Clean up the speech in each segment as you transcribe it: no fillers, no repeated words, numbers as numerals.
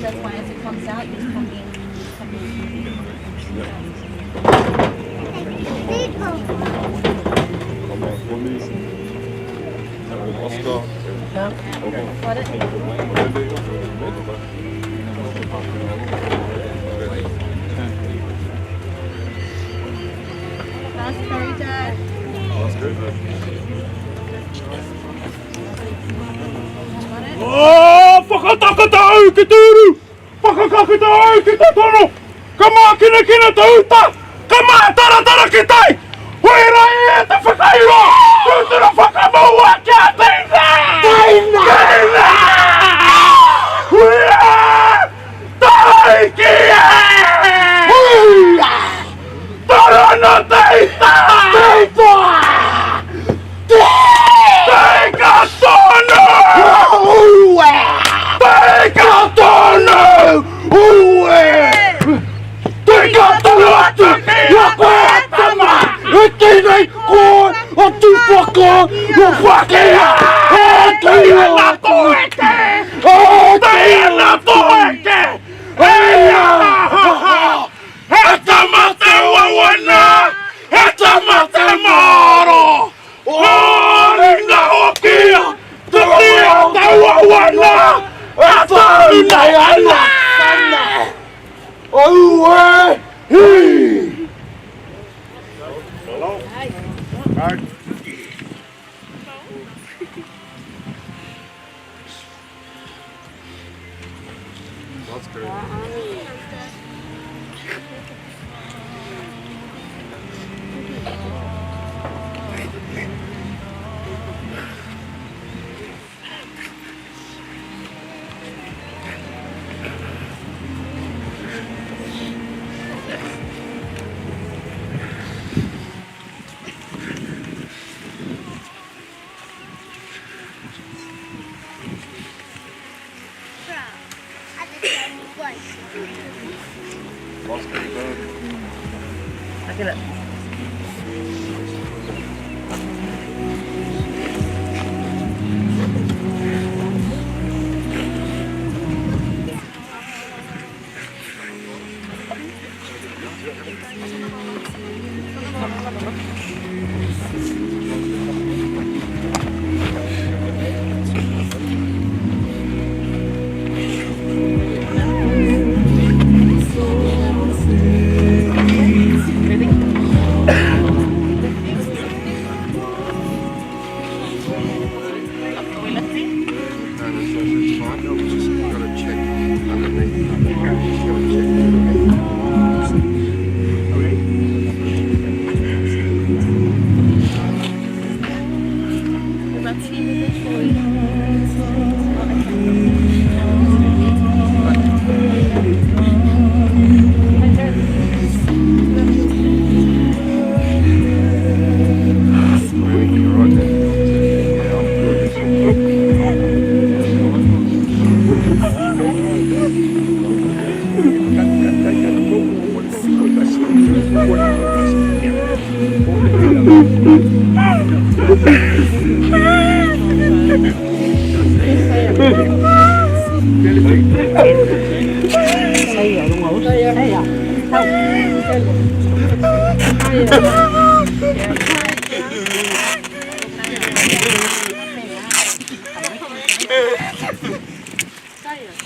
That's why as it comes out, it's coming. Oscar. Got it? That's very dead. Oh, whakatakata au ki te uru! Whakakakita au ki te tono! Ka mākinakina te uta! Ka mātaratara ki tai! Hui rai e te whakairo! Tūturu whakamaua kia teina! Teina! Teina! Hui e! Taiki e! Huia! Tarana teita! Teita! Teika tonu! Ue! Teika tonu! Ue! Teika tonu atu! Ia koe a tama! E tēnei koe a Tupaka o Pakeha! E tēnā tō eke! E tēnā tō eke! E He tama te wawana! He tama te maro! O ringa hoki te tia te wawana! E tau nei ana! Aue! Hi!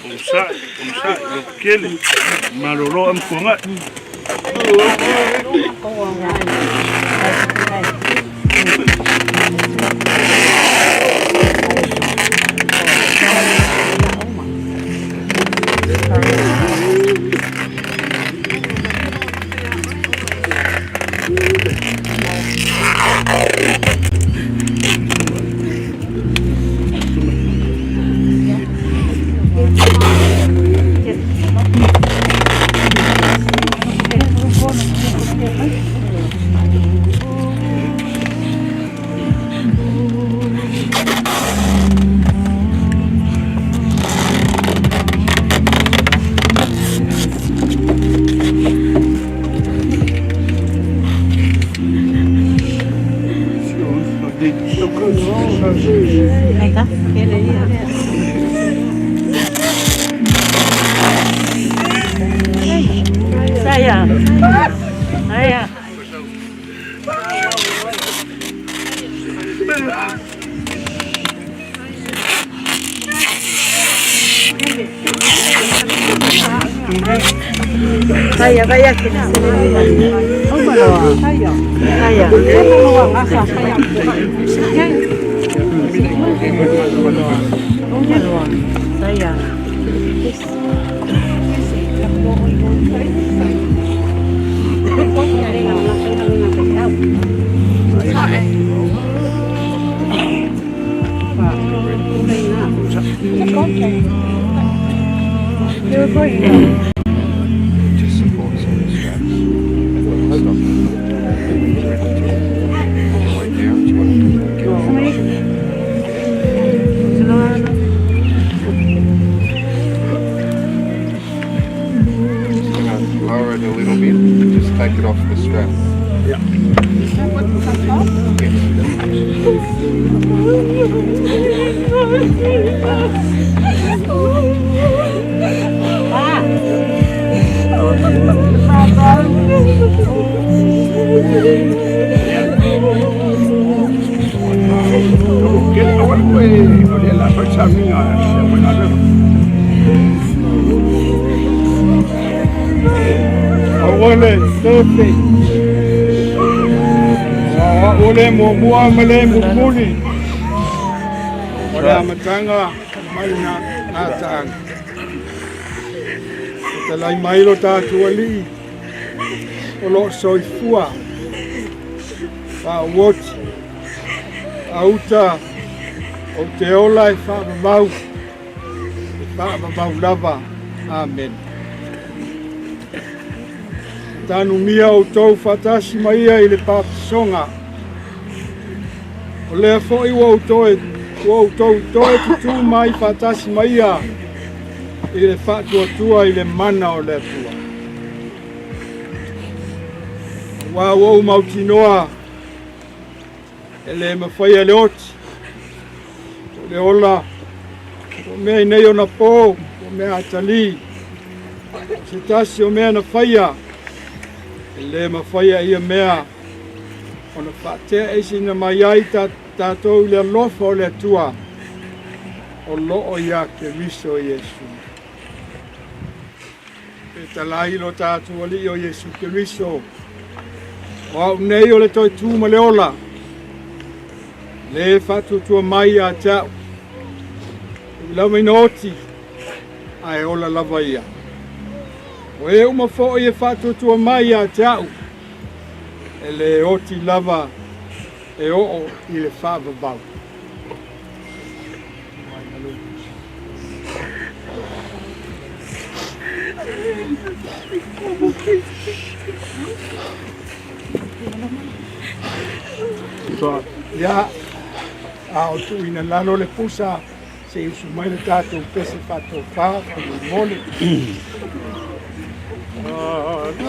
Onosai, lotokele, malolo ma fuagai. Just supports on the straps. And then stop. When you're ready to put your weight down, do you want to give it a Just gonna lower it a little bit. Just take it off the strap. Yeah. Aua le sefe. O le muamua ma le mulimuli. O le amataga mai na ataaga. E talai mai lo tatou alii o loo soifua. Faauoti, auta o te ola e faavavau, e faavavau lava. Amen. Tanumia outou faatasi ma ia i le papatisoga. O lea foi ua outou toe tutū mai faatasi ma ia i le faatuatua i le mana o le Atua. Ua ua ou mautinoa e le mafaia le oti, o le ola, o mea i nei ona po, o mea atalī, se tasi o mea na faia, e le mafaia ia mea ona faateaeseina mai ai tatou i le alofa o le Atua o loo ia Keriso Iesu. Pe talai lo tatou alii o Iesu Keriso, o au nei o le toe tū ma le ola, le faatuatua mai ia te au, e lava ina oti, ae ola lava ia. O e uma foi e faatuatua mai ia te au, e le oti lava e oo i le faavavau. Ia, a o tuuina lalo le pusa, se i usu mai le tatou pese faatofā faamolemole. Love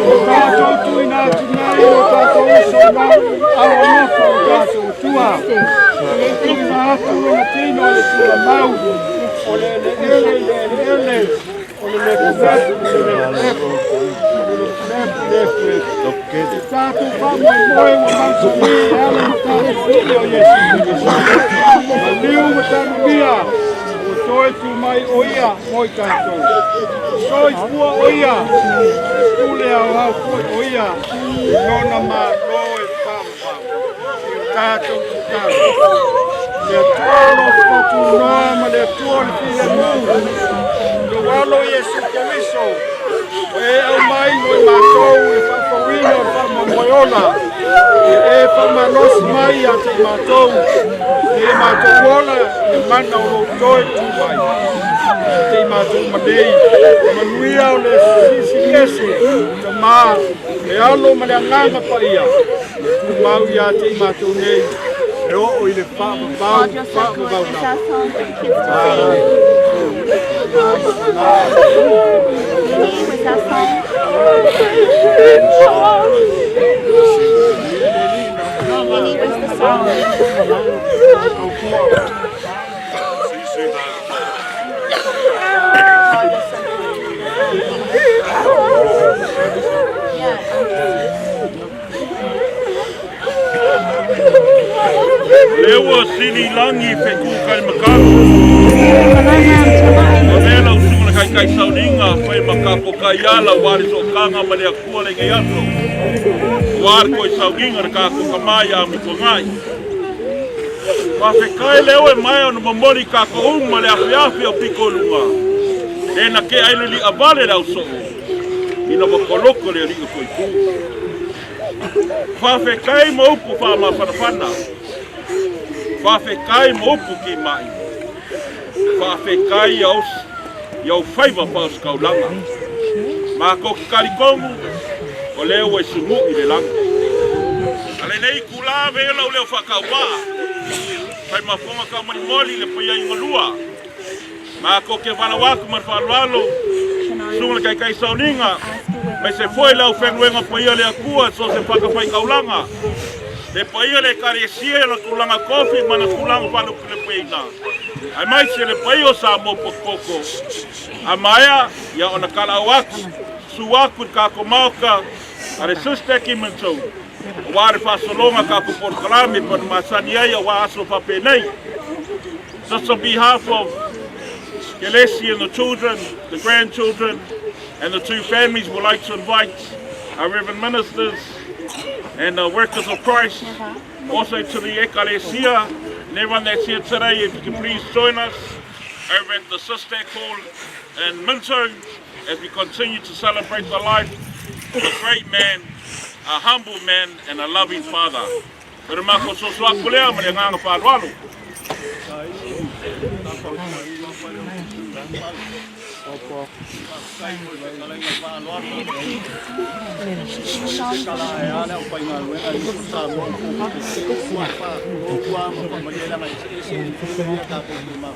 you, Dad. Tatou tuuina atu nei o tatou uso au alofa o tatou Atua. Tuuina atu lona tino i le tulamau, o le eleele i le eleele, o le lefulefu i le lefulefu, o le lefulefu i le lefulefu. E tatou faamoemoe ua mausali e ala i tatou Alii o Iesu Keriso. Maliu ma tanumia, ua Toe tu mai o ia mo i tātou. Soifua o ia, e pule au au foi o ia, lona malo e whaawau. I o tātou tutalo. Le Atua o lo fautunoa ma le Atua o le filemu. Lou alo Iesu Keriso, o e au mai mo i mātou le whaafauina o le whaamoemoe ola. Ia e whaamalosi mai ia te i mātou, i e mātou ola i le mana o lou toe tu mai. Te i mātou manei, manuia o le Silisili Ese, Tamā, le alo ma le agaga paia, tu mau ia te i mātou nei, e oo i le whaavavau, All dressed up whaavavau with lava. that song for the kids to sing. Kenny, was that song? Kenny, was the song? See you soon, darling. All dressed up. Yeah. Lea sili lagi feku kai makalo. O lea lau susuga le kai kai sauniga fai ma kako kai ala ua le sokaga ma le akua lenei aso. Ua le koe sauniga le kako kamai a mituagai. Faafetai lea e mai ona momoli kako uma le afeafe o piko luga. E na ke ai le li'a vale le ausoo. Ina ua koloko le alii o soifua. Faafetai ma upu faamafanafana. Faafetai ma upu kimai. Faafetai ia os ia o faiva paosikaulaga. Ma ko ki kalikogu o lea ua i le lagi. A lenei kula ve lau leo whakaupaa. Fai mafonga ka malimoli le paia i ngalua. Ma ko ke walawaku ma whaalualo. Sunga le kaikai sauninga. Mai se foi lau whenguenga paia le akua so se whakawhai kaulanga. Le paia le karesia na kulanga kofi ma na kulanga whaluku le peina. Ai mai se le paia o sa mo pokoko. A maia, ia ona kala au aku. Su aku i kako maoka. A le sister ki mintou. Wa re whasolonga kako porokalame pa masani ai a wa aso whapenei. Just on behalf of Gelesi and the children, the grandchildren, and the two families, would like to invite our Reverend Ministers and the workers of Christ, also to the Ekalesia, and everyone that's here today, if you can please join us over at the sisdac Hall in Minto as we continue to celebrate the life of a great man, a humble man, and a loving father. Pero mako soso aku lea ma le nganga whaalualu. Kala e ale o pai ngā luenga i ko sa mo ko te kua pa o kua ma pa maria langa i se se i ia ta ko te ma.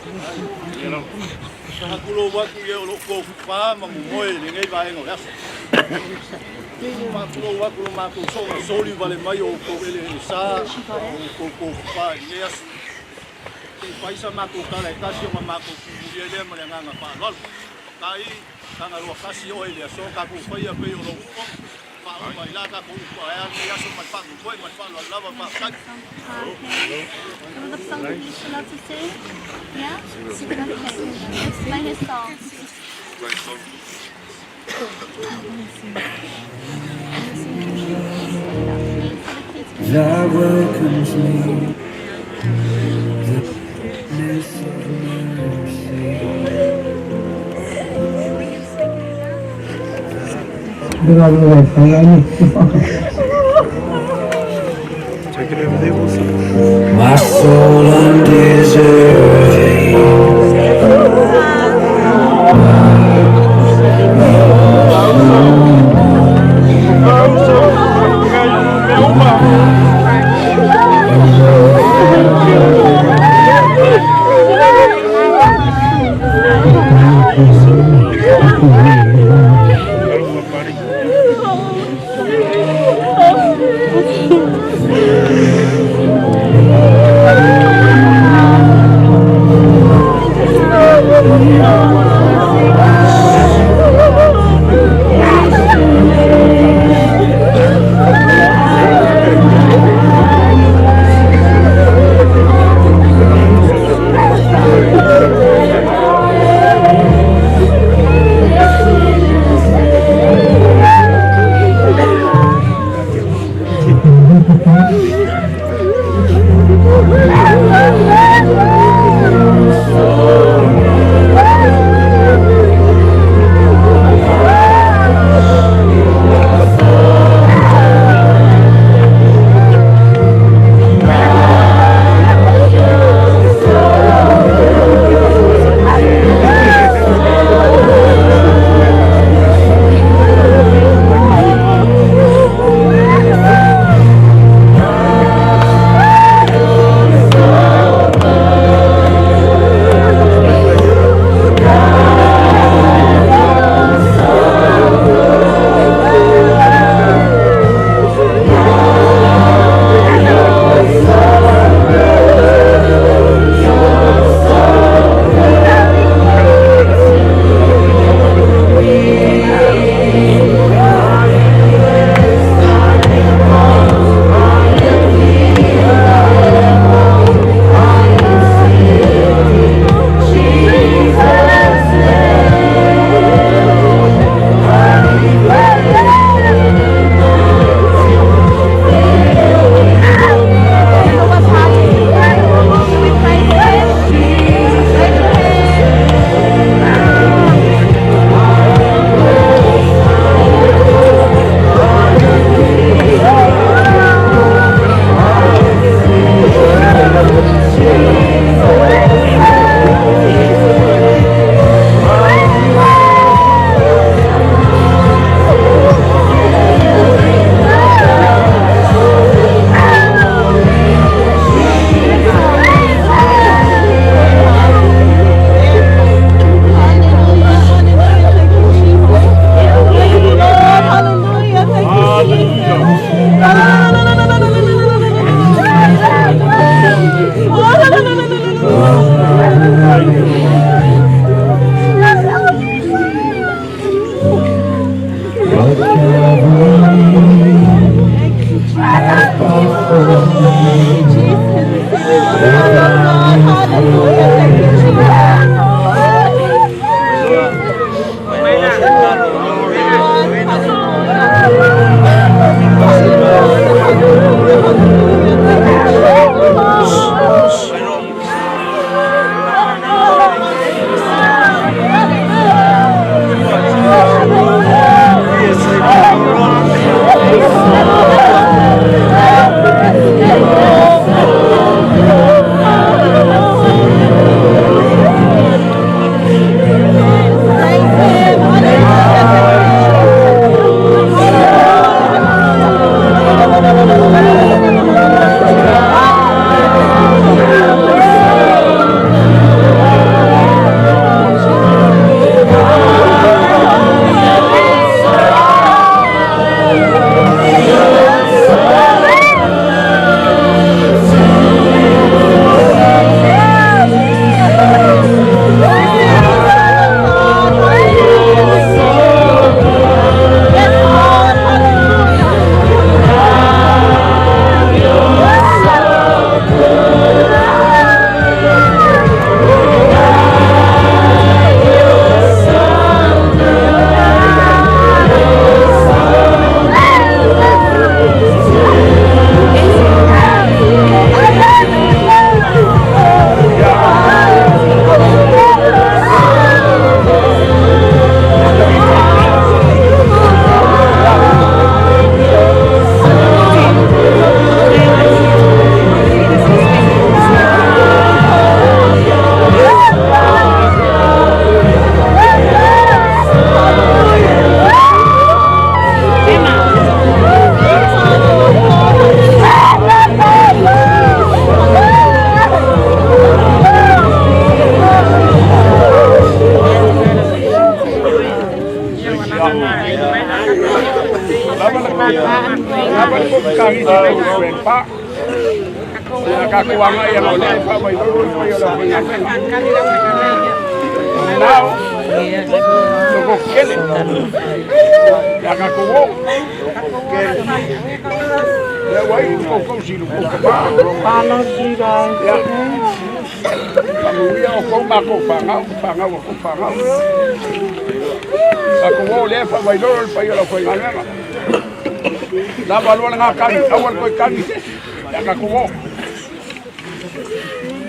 Hakulo watu ye o lo ko pa ma mo moe le ngai vai ngo aso. Ma kulo watu ma ko so na soli vale mai o ko ele e sa o ko ko pa i le aso. Te paisa ma ko kala e kasi o ma ma ko ku le ma le nganga pa lol. Kai kanga rua kasi o ile aso ka ko whai a pe o lo upo. Pa o mai la ka ko upo e ani aso ma pa mo koe ma pa lo lava pa kai. Okay. Some of the songs that you love to sing? Yeah? Okay. Let's play his song. Great song. So the kids can That welcomes me. The goodness of mercy. Sing it out. Take it over there, Wilson. My soul undeserving.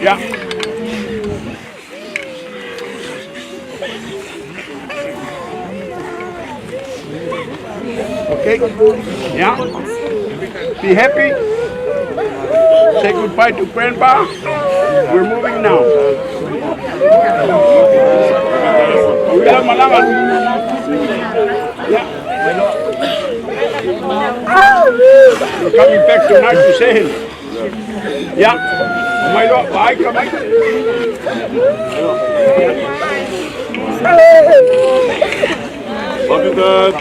Yeah. Okay. Yeah. Be happy. Say goodbye to Grandpa. We're moving now. Yeah. We're coming back tonight to see him. Yeah. Bye, come. Love you, Dad.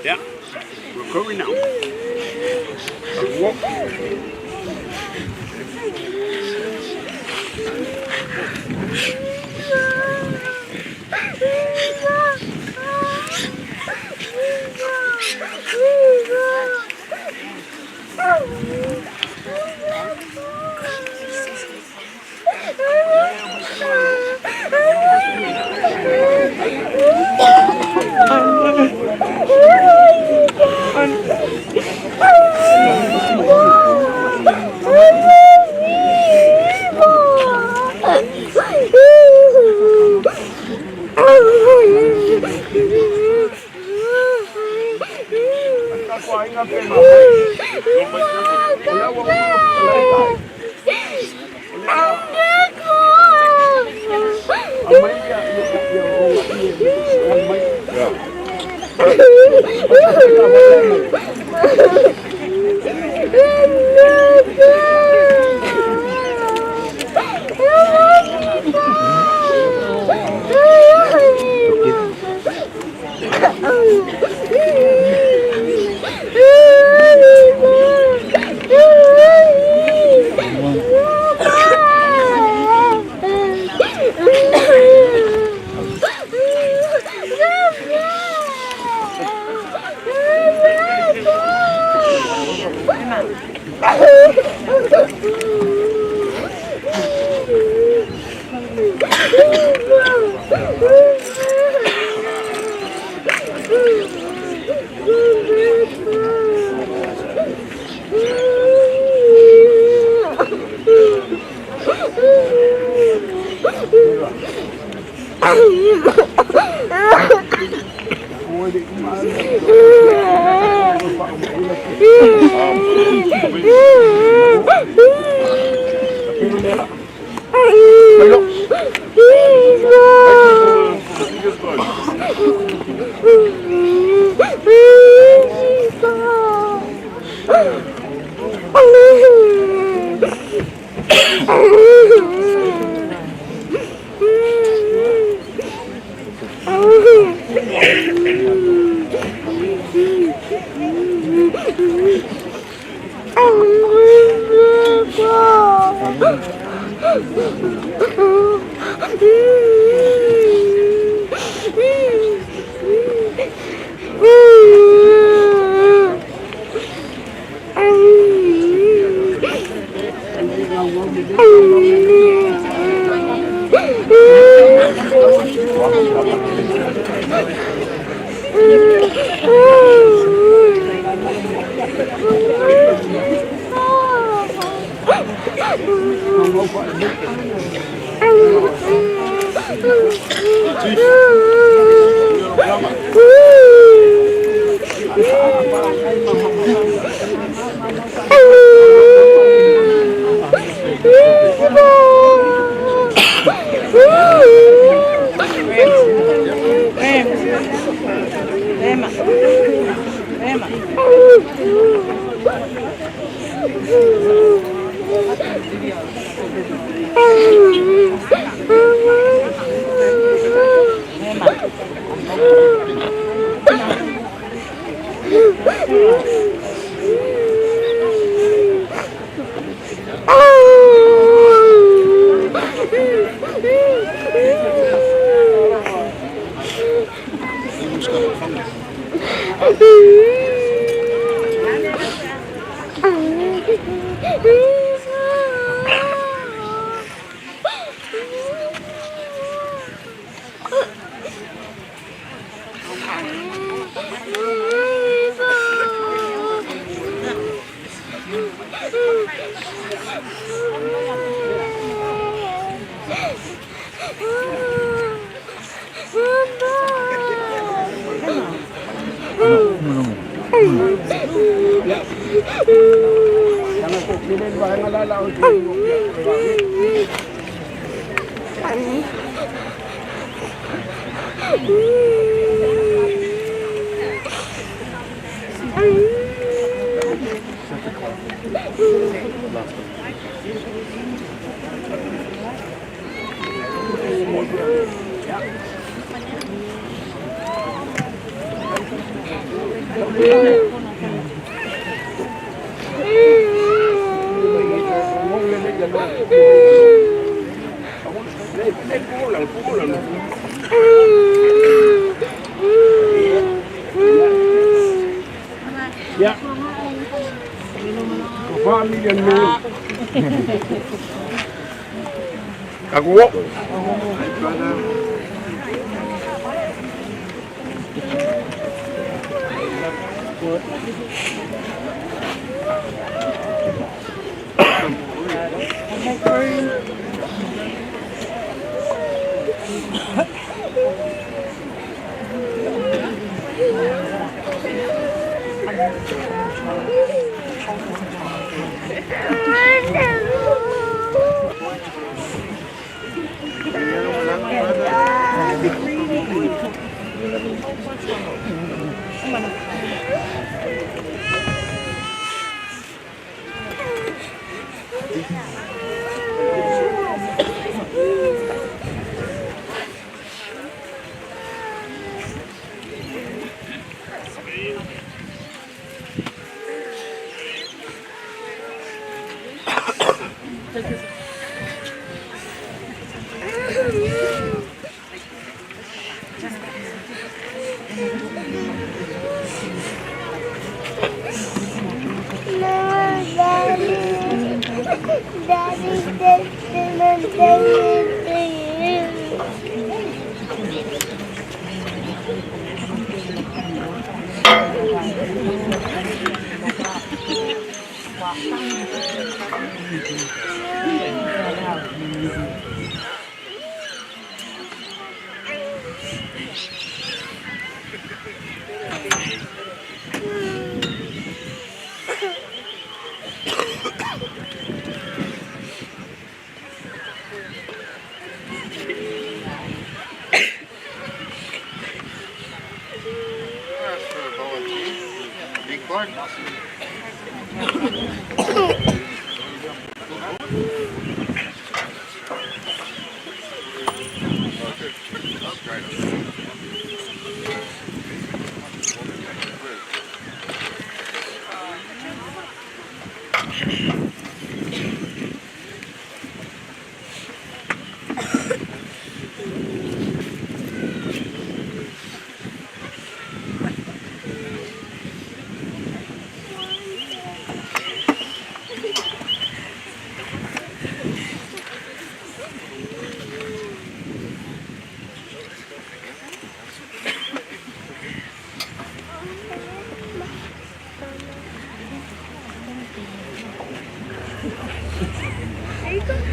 Yeah, we're going now. Walk.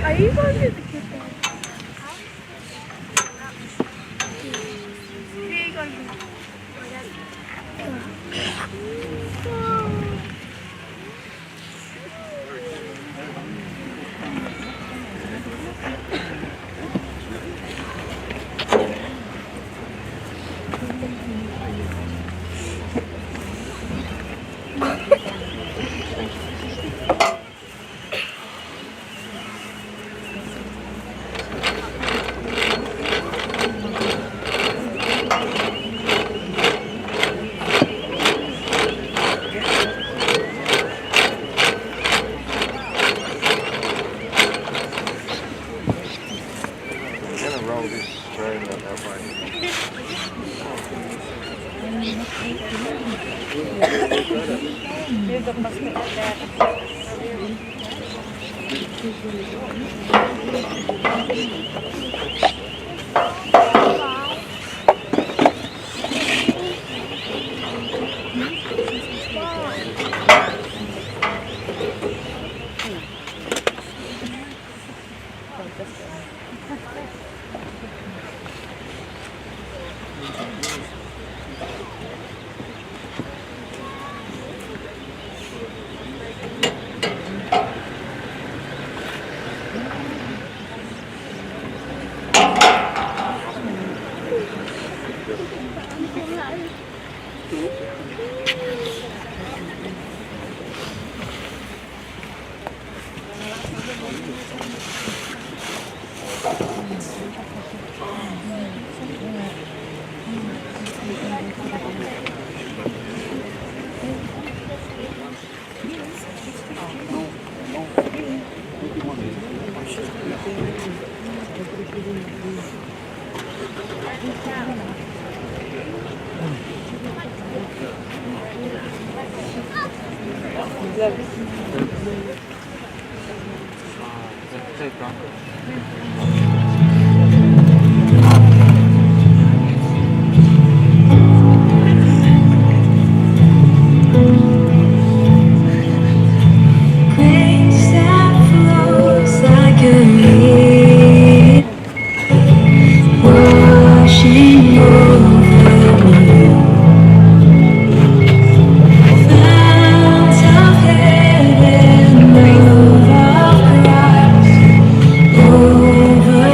Are you going to the kitchen? Grace that flows like a river, washing over me. Fount of heaven, love of Christ, overflows.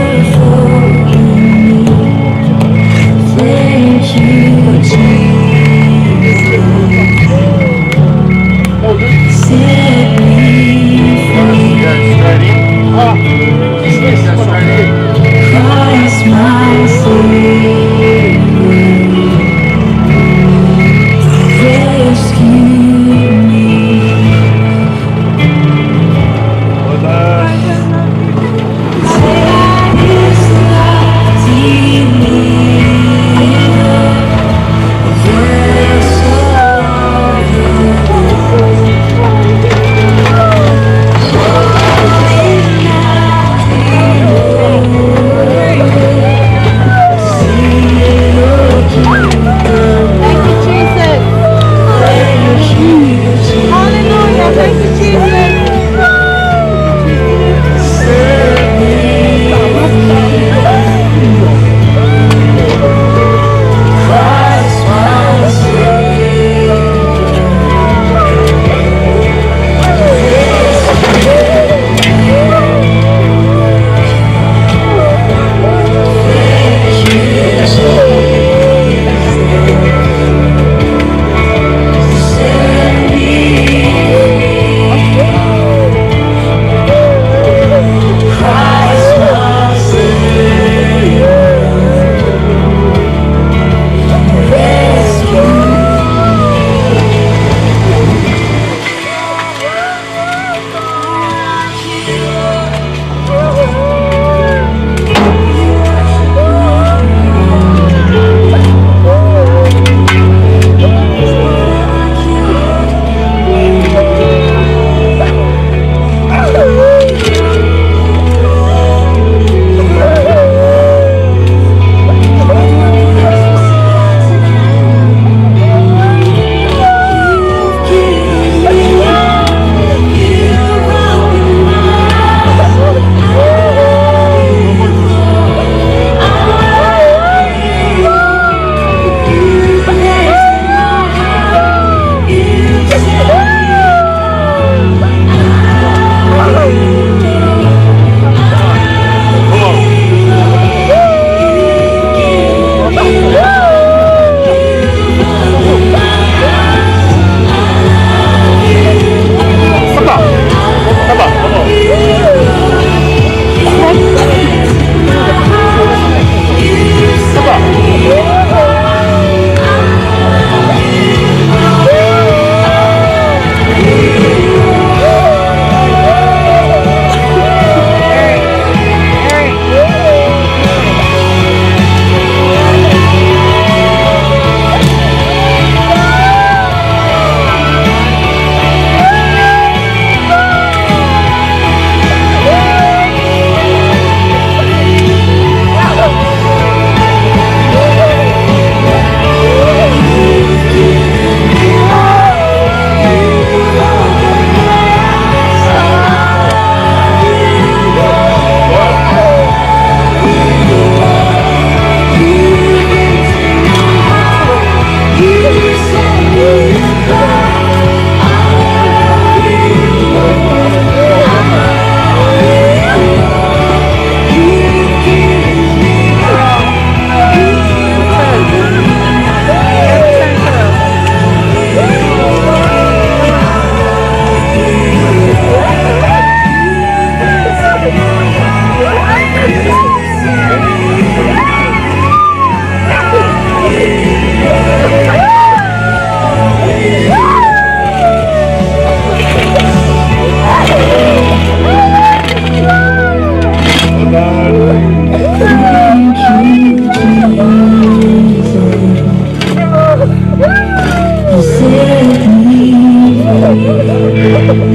Christ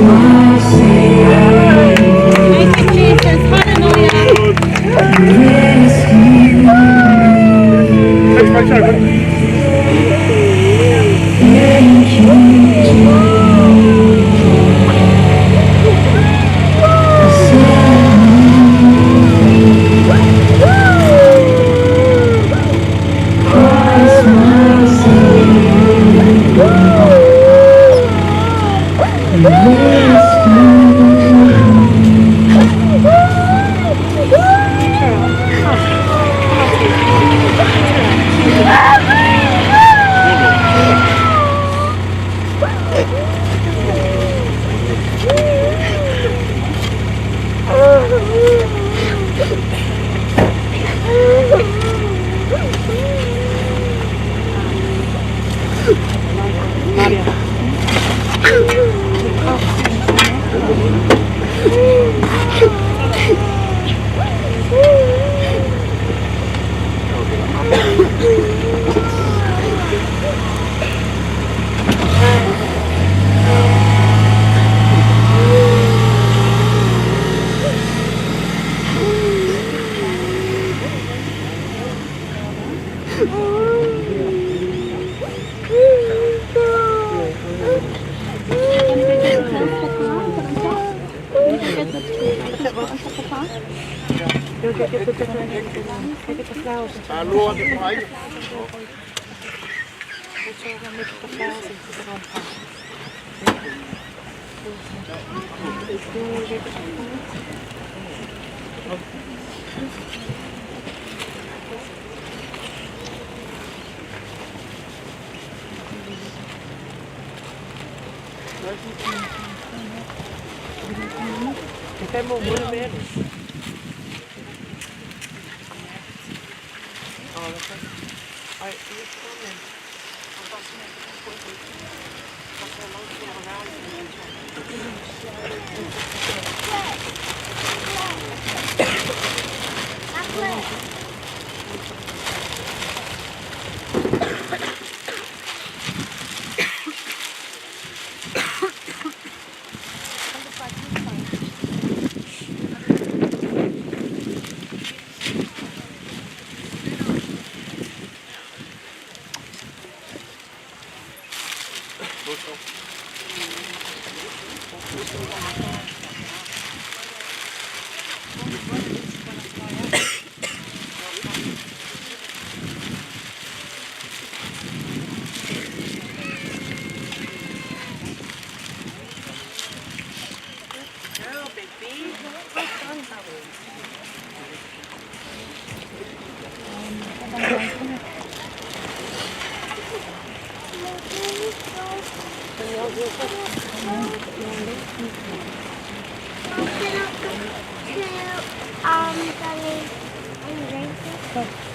my Savior. Thank you, Jesus. Hallelujah. Rescue. Thank you, Jesus. Christ my Savior. Rescue. Wanna go get the flowers for Papa and put on top? Wanna go get the flowers on top of Papa? Can I go to Daddy and drink it?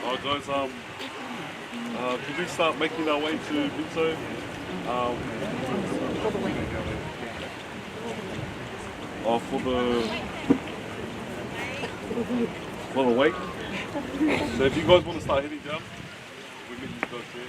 Alright guys, um, uh, could we start making our way to Minto? Um, oh, for the for the wake. So if you guys want to start heading down, we meet you guys there.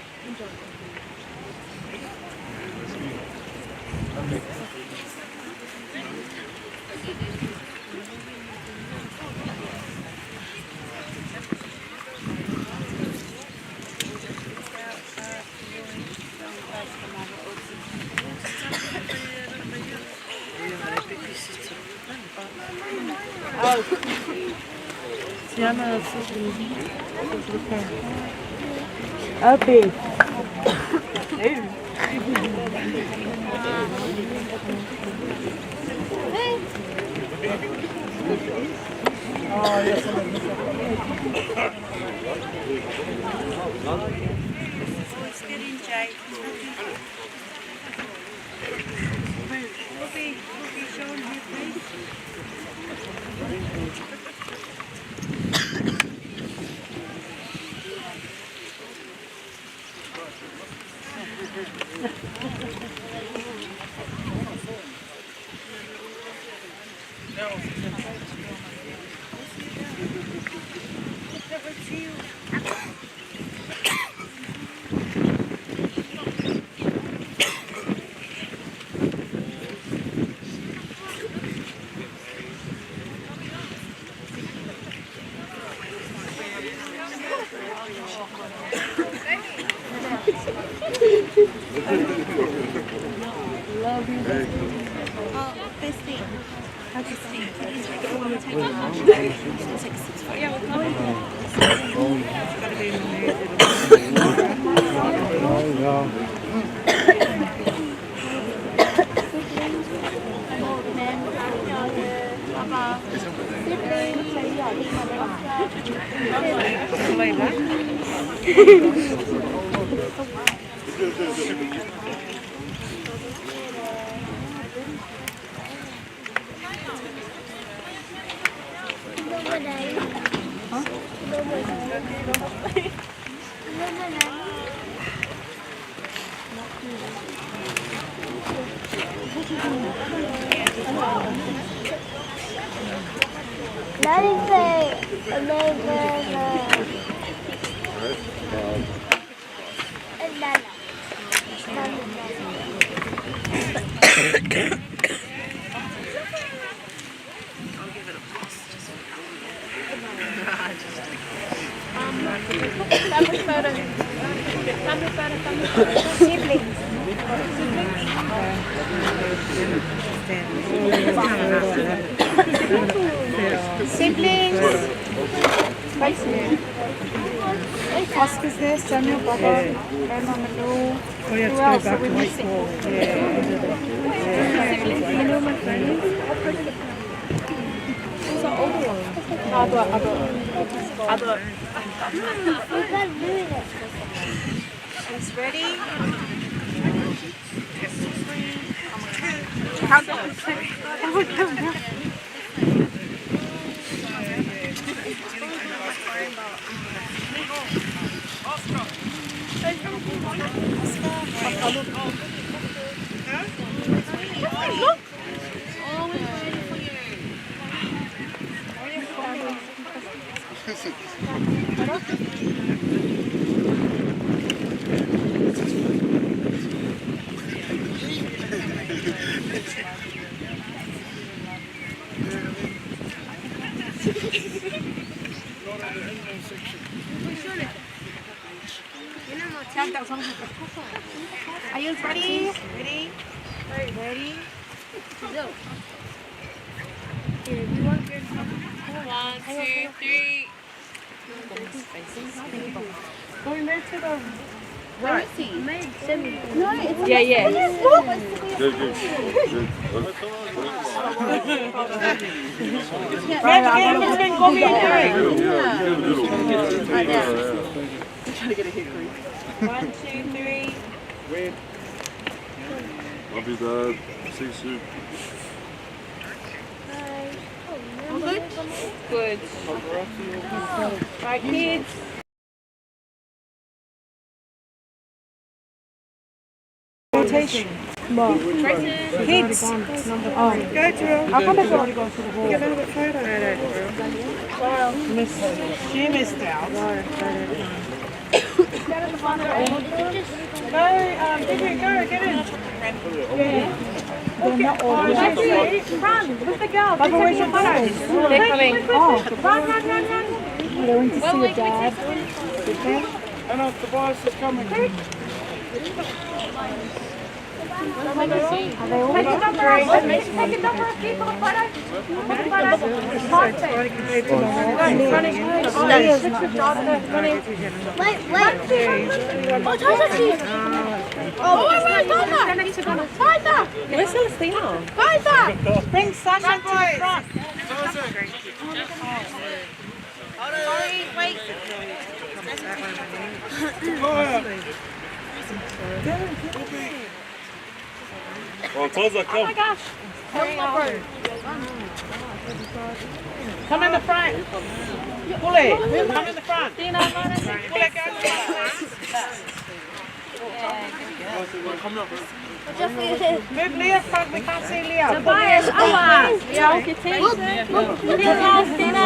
Siblings. Oscar's there, Samuel, Baba, Grandma Manu. Who else are we missing? Siblings, Manu, my friends. Who's the older one? Other, other, other. We can't do it. She's ready. Count down. Count down. Are you ready? Ready? Ready? Go. One, two, three. We move to the Right. No, it's Yeah, yeah. Good, good, good. Right, between Gobi and Eric. One, two, three. Love you, Dad. See you soon. All good? Good. Right, kids. Tish. Heads. Oh. Go, Drill. I'll come back up. Get another photo. Miss, she missed out. Go, Digby, go, get in. Yeah. Run with the girls. Bubba, where's your photo? They're coming. Oh. Run, run, run, run. They went to see your dad. And the Tobias is coming. Take a number of, take a number of people to photo. Take a photo. Wait, wait. Oh, Taza. Oh, wait, wait, Taza. Taza. Where's Celestina? Taza. Bring Sasha to the front. Sorry, wait. Oh, Taza, come. Oh my gosh. Come in the front. Pule, come in the front. Dina, run and Pule, go in the front. Move Leah front, we can't see Leah. Tobias, Awa. Yeah, look your teeth. Dina, Dina.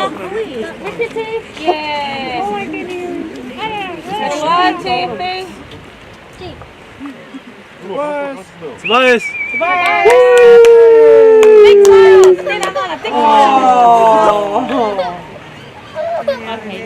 Look your teeth. Yeah. Oh my goodness. 1, 2, 3. Tobias. Tobias. Big smile. Dina, Mana, big smile. Oh. Okay.